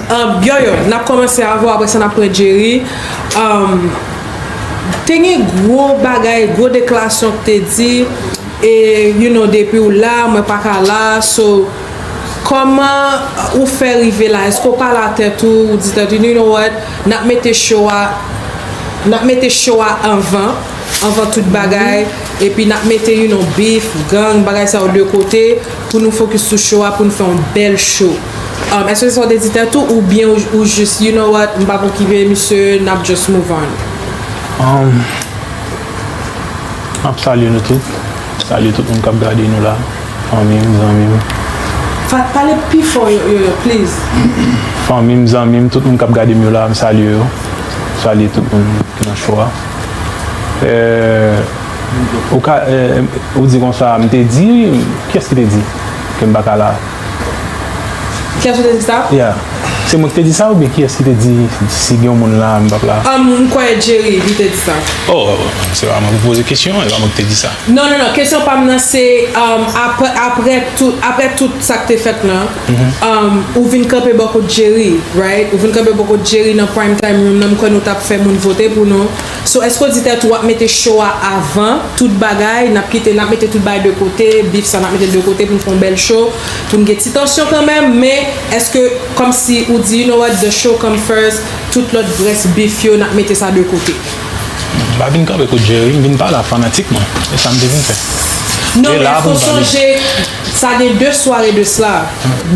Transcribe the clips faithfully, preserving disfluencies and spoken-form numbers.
Um, yo, yo, n ap kòmanse avè w, apre sa n ap pran Jerry. Um, te gen gwo bagay, gwo deklarasyon k te di, e, you know, depi w la, mwen pa ka la, so, kòman ou fè rive la? Èske w pale a tèt ou, ou di tèt ou, you know what, n ap mete show a, n ap mete show a anvan, anvan tout bagay, epi n ap mete, you know, beef, gang, bagay sa yo de kote, pou nou focus sou show a, pou nou fè yon bèl show. Um, èske se sa w te di tèt ou, oubyen ou, ou jis, you know what, m p ap okipe misye, n ap just move on? Um, m ap salye nou tout. Salye tout moun k ap gade nou la. Fanmi m, zanmi m. Fa, pale pi fò, yo, yo, yo, please. Fanmi m, zanmi m, tout moun k ap gade m yo la, m salye yo. Salye tout moun ki nan show a. Eh, ou ka, eh, ou di konsa, m te di, kiyès ki te di ke m pa ka la? Kiyès ou te di sa? Yeah. Se mwen ki te di sa oubyen kiyès ki te di si gen yon moun la, m p ap la? Um, m kwè Jerry, li te di sa. Oh, se pa mwen ki poze kesyon, e pa mwen ki te di sa. Non, non, non, kesyon pa m nan se, um, apre, apre tout, apre tout sa k te fèt lan, um, ou vin kanpe bò kot Jerry, right? Ou vin kanpe bò kot Jerry nan prime time room nan, m kwè nou t ap fè moun vote pou nou. So, èske w di tèt ou w ap mete show a avan tout bagay, n ap kite, n ap mete tout bagay de kote, beef sa, n ap mete l de kote pou n fè yon bèl show, pou n gen ti tansyon kanmenm, men èske, kòmsi ou di, you know what, the show come first, tout lòt rès beef yo, n ap mete sa de kote? M pa vin kanpe kot Jerry, m vin pale a fanatik mwen. E sa m te vin fè. Non, men èske w sonje, sa gen de sware de sila,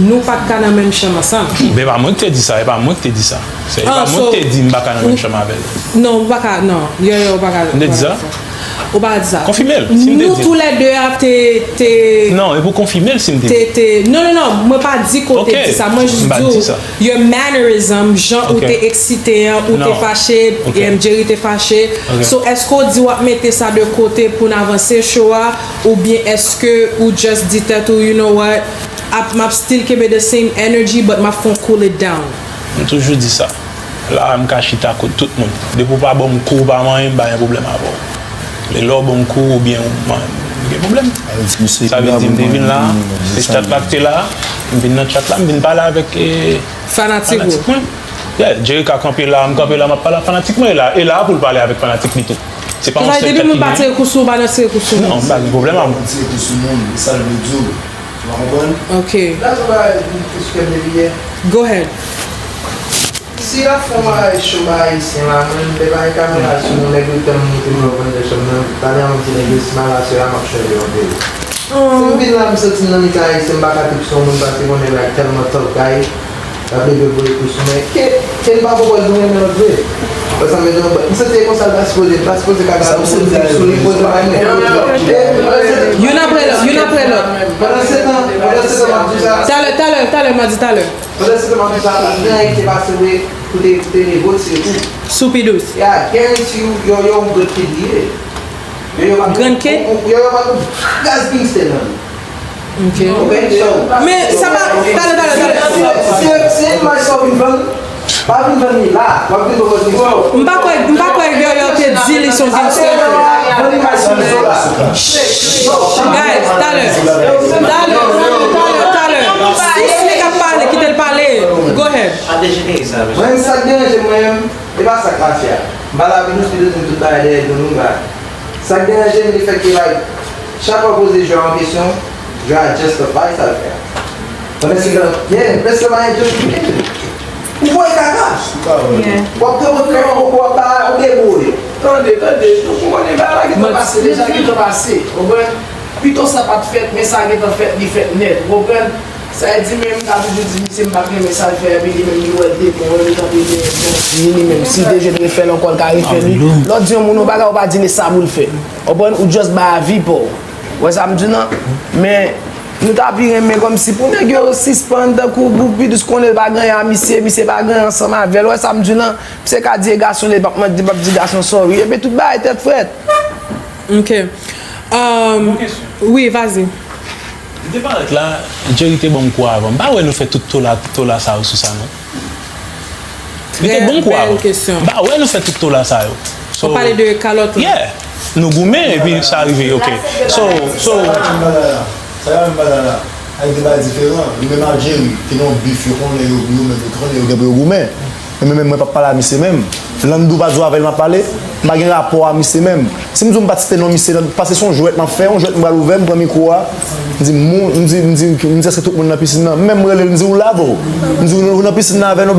nou pa t ka nan menm chanm ansanm? Men e pa mwen ki te di sa, e pa mwen ki te di sa. Se, e pa mwen ki te di m pa ka nan menm chanm avè l. Non, ou pa ka, non. Yo, yo, ou pa ka. M te di sa? Ou pa ka di sa. Konfime l, si m te di. Nou toulède a te, te. Non, e pou konfime l si m te di. Te, te. Non, non, non, mwen pa di ke w te di sa. Mwen jis di w, your mannerism, jan ou te eksite an, ou te fache, M J te fache. So, èske w di w ap mete sa de kote pou n avanse show a, oubyen èske ou just di tèt ou, you know what, ap, m ap still kenbe the same energy, but m ap fè w cool it down? M toujou di sa. La a, m ka chita kot tout moun. Depi w pa ban m kou, w pa manyen m, m pa gen pwoblèm avè w. Men lè w ban m kou oubyen w manyen m, m gen pwoblèm. Sa vle di m te vin la, se chat la k te la, m vin nan chat la, m vin pale avèk, eh, fanatik mwen. Yeah, Jerry ka kanpe la, m kanpe la, m ap pale ak fanatik mwen, e la, e la pou l pale avèk fanatik li tou. Se pa yon sèl tèt ki genyen. Depi moun pa tire kou sou ou, pa nan tire kou sou moun. Non, m pa gen pwoblèm ak moun. Tire kou sou moun, e sa l vle di w. Ou pa konprann? Ok. That's why m plis kè m depi yè. Go ahead. Si l ap fè yon bagay cho ba Ayisyen la, mwen m te bay kamera sou nou, nèg yo tann moute m nan kondisyon nan. Talè a m ap di nèg yo si m al aswè a m ap chanje yon peyi. Si m vin la m santi m nan mitan Ayisyen, m pa ka trip sou yon moun paske konnen like tèlman tough guy, l ap leve voye kou sou mwen. Ke, ke l pa pwopòz nou renmen lòt vre. Wè sa m vle di w? M santi e konsa l pa sipoze, l pa sipoze ka gade yon moun trip sou li, poze bay mwen. Youn apre lòt, youn apre lòt. Pandan se tan, pandan se tan m ap di sa. Talè, talè, talè, m a di talè. Pandan se tan m ap di sa, pa t gen anyen ki te pase vre pou te, pou te negosye kou. Sou pi dous. Yeah, guarantee you, yo, yo yon good kid li ye. Yo, yo pa t, yo, yo pa t yon gaz gangster nan li. Ok. Men sa pa, talè, talè, talè. Se, se, se imaj sa w vin vann. Pa vin vann li la. W ap vin vann li. M pa kwè, m pa kwè Yoyo te di li se yon gangster. Vann imaj sa w la. Guys, talè. Talè, talè, talè, talè. Sis nèg ap pale, kite l pale. Go ahead. Mwen menm sa k deranje mwen menm, e pa sa k pase a. M pale a Pi Dous, Pi Dous di m tout bagay dèyè do nou, bagay. Sa k deranje m, le fèt ke, like, chak fwa w poze jwè a yon kesyon, jwè a justify sa l fè a. Pandan se tan, yeah, prèske pa gen jwè ki gen. Ou voye kaka. W ap pran pran kaka, w ap ba, w debouye. Tande, tande, nou konnen bagay la gentan pase deja, gentan pase. Konprann? Pito sa pa t fèt, men sa gentan fèt, li fèt nèt. Ou konprann? Sa vle di menm, m ta toujou di misye m pa t renmen sa l fè, epi li menm li wè l te bon, li t antre dèyè l, bon, fini li menm. Si l te jwenn refè l ankò, l ka refè li. Lè w di yon moun yon bagay, ou pa di li sa pou l fè. Ou konprann? Ou just bay avi pa w. Ou wè sa m di w lan? Men, nou ta pi renmen kòmsi pou nèg yo sispann, tankou pou Pi Dous konnen l pa gen anyen a misye, misye pa gen anyen ansanm avè l. Ou wè sa m di w lan? Misye ka di e gason li ye, l p ap mande, l p ap di gason sorry. Epi tout bagay tèt frèt. Ok. Um, wi, vas-y. M te parèt la, Jerry te ban m kou avan. M pa wè nou fè tout tola, tola sa yo sou sa, non. Li te ban m kou avan. M pa wè nou fè tout tola sa yo. So, w pale de kalòt la. Yeah. Nou goumen, epi sa rive, ok. So, so. Sa yo menm bagay la. Bagay diferan. Li menm ak Jerry, te gen yon bif yo konnen yo, yo menm yo konnen yo gen pou yo goumen. Men menm mwen p ap pale a misye menm. Landou pa di w avè l m ap pale. M pa gen rapò a misye menm. Si m di w m pa site non misye, paske se yon jwèt m ap fè, yon jwèt m pral ouvè, m pran mikwo a. M di, moun, m di, m di, m di, èske tout moun nan pisin nan? Menm m rele l, m di, ou la, bro? M di, ou nan pisin nan avè nou?